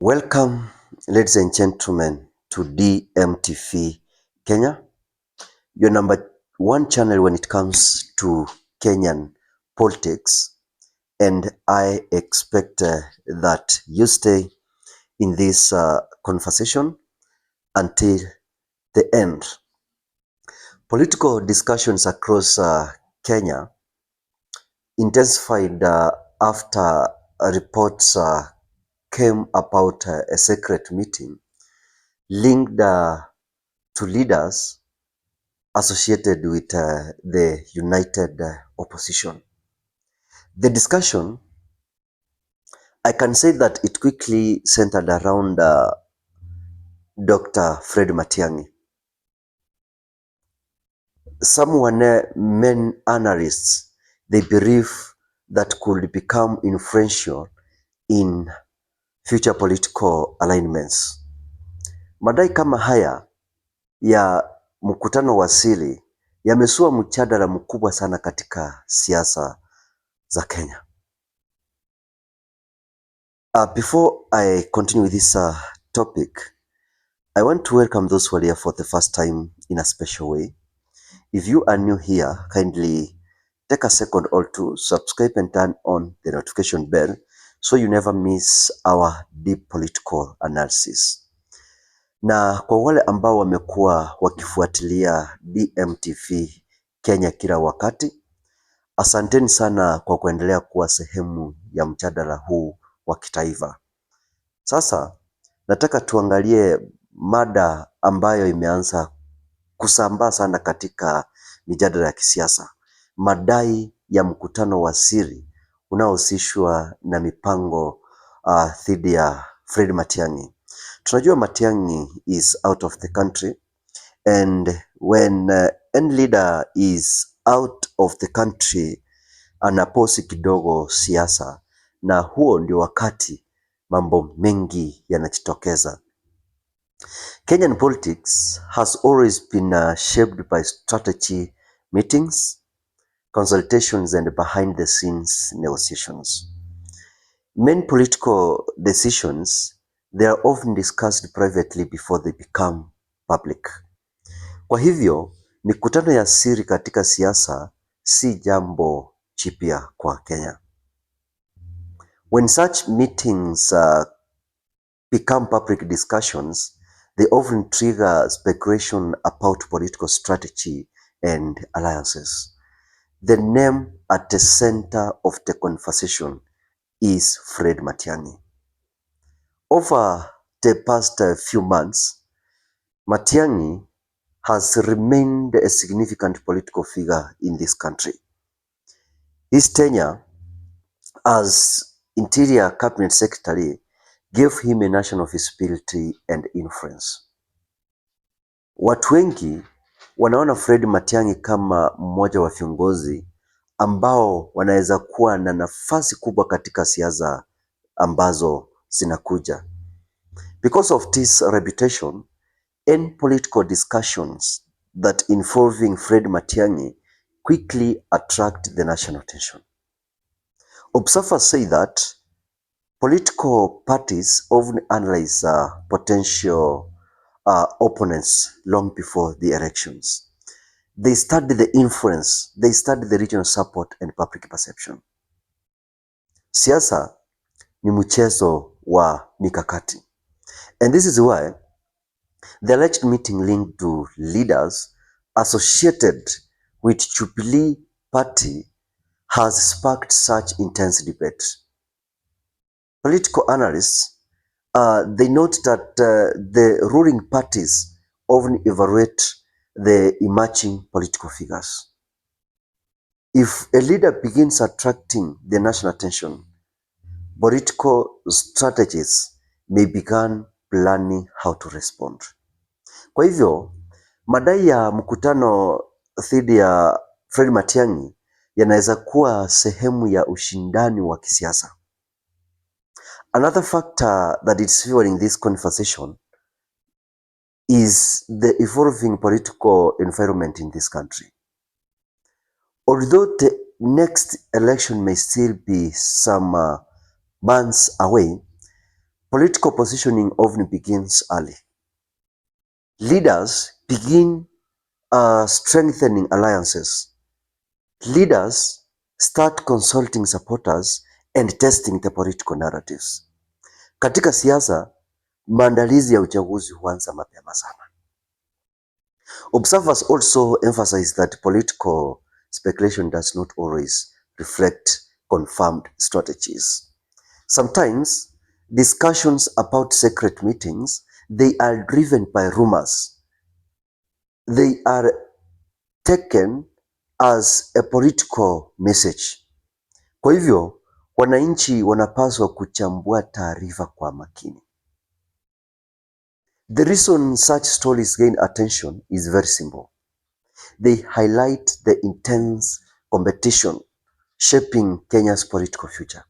Welcome, ladies and gentlemen, to DMTV Kenya, your number one channel when it comes to Kenyan politics. And I expect that you stay in this conversation until the end. Political discussions across Kenya intensified after reports came about a secret meeting linked to leaders associated with the united opposition. The discussion, I can say that it quickly centered around Dr. Fred Matiang'i. Many analysts, they believe that could become influential in future political alignments. Madai kama haya ya mkutano wa siri yamesua mjadala mkubwa sana katika siasa za Kenya. Before I continue with this topic, I want to welcome those who are here for the first time in a special way. If you are new here, kindly take a second or two, subscribe and turn on the notification bell so you never miss our deep political analysis. Na kwa wale ambao wamekuwa wakifuatilia DMTV Kenya kila wakati, asanteni sana kwa kuendelea kuwa sehemu ya mjadala huu wa kitaifa. Sasa nataka tuangalie mada ambayo imeanza kusambaa sana katika mijadala ya kisiasa. Madai ya mkutano wa siri unaohusishwa na mipango dhidi ya Fred Matiang'i. Tunajua Matiang'i is out of the country, and when any leader is out of the country anaposi kidogo siasa, na huo ndio wakati mambo mengi yanajitokeza. Kenyan politics has always been shaped by strategy meetings, consultations and behind the scenes negotiations. Many political decisions, they are often discussed privately before they become public. Kwa hivyo, mikutano ya siri katika siasa si jambo jipya kwa Kenya. When such meetings become public discussions, they often trigger speculation about political strategy and alliances. The name at the center of the conversation is Fred Matiang'i. Over the past few months, Matiang'i has remained a significant political figure in this country. His tenure as Interior Cabinet Secretary gave him a national visibility and influence. Watu wengi wanaona Fred Matiang'i kama mmoja wa viongozi ambao wanaweza kuwa na nafasi kubwa katika siasa ambazo zinakuja. Because of this reputation, any political discussions that involving Fred Matiang'i quickly attract the national attention. Observers say that political parties often analyze potential opponents long before the elections. They study the influence, they study the regional support and public perception. Siasa ni mchezo wa mikakati. And this is why the alleged meeting linked to leaders associated with Jubilee Party has sparked such intense debate. Political analysts, they note that the ruling parties often evaluate the emerging political figures. If a leader begins attracting the national attention, political strategies may begin planning how to respond. Kwa hivyo, madai ya mkutano dhidi ya Fred Matiang'i yanaweza kuwa sehemu ya ushindani wa kisiasa. Another factor that is fueling this conversation is the evolving political environment in this country. Although the next election may still be some months away, Political positioning often begins early. Leaders begin strengthening alliances. Leaders start consulting supporters and testing the political narratives. Katika siasa, maandalizi ya uchaguzi huanza mapema sana. Observers also emphasize that political speculation does not always reflect confirmed strategies. Sometimes discussions about secret meetings, they are driven by rumors. They are taken as a political message. Kwa hivyo, wananchi wanapaswa kuchambua taarifa kwa makini. The reason such stories gain attention is very simple. They highlight the intense competition shaping Kenya's political future.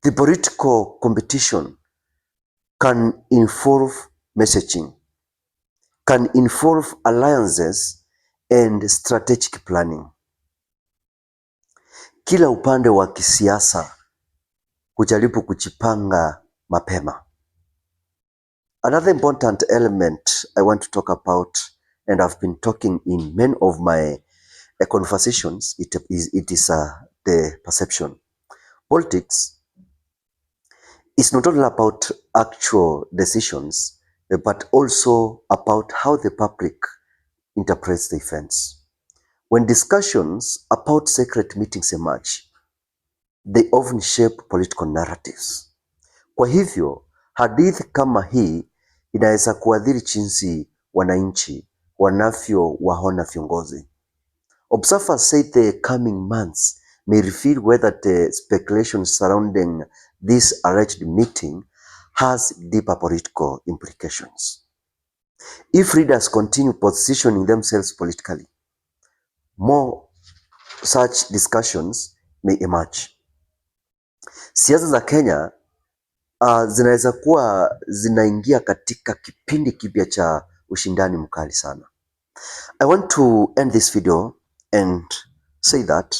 The political competition can involve messaging, can involve alliances and strategic planning. Kila upande wa kisiasa kujaribu kujipanga mapema. Another important element I want to talk about, and I've been talking in many of my conversations, it is the perception. Politics is not only about actual decisions, but also about how the public interprets the events. When discussions about secret meetings emerge, they often shape political narratives. Kwa hivyo, hadithi kama hii inaweza kuathiri jinsi wananchi wanavyowaona viongozi. Observers say the coming months may reveal whether the speculation surrounding this alleged meeting has deeper political implications. If readers continue positioning themselves politically, more such discussions may emerge. Siasa za Kenya zinaweza kuwa zinaingia katika kipindi kipya cha ushindani mkali sana. I want to end this video and say that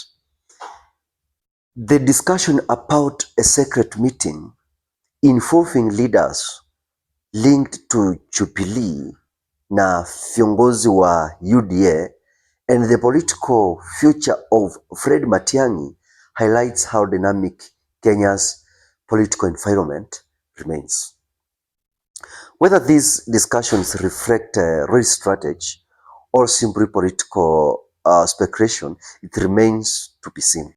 the discussion about a secret meeting involving leaders linked to Jubilee na viongozi wa UDA and the political future of Fred Matiang'i highlights how dynamic Kenya's political environment remains. Whether these discussions reflect a real strategy or simply political speculation, it remains to be seen.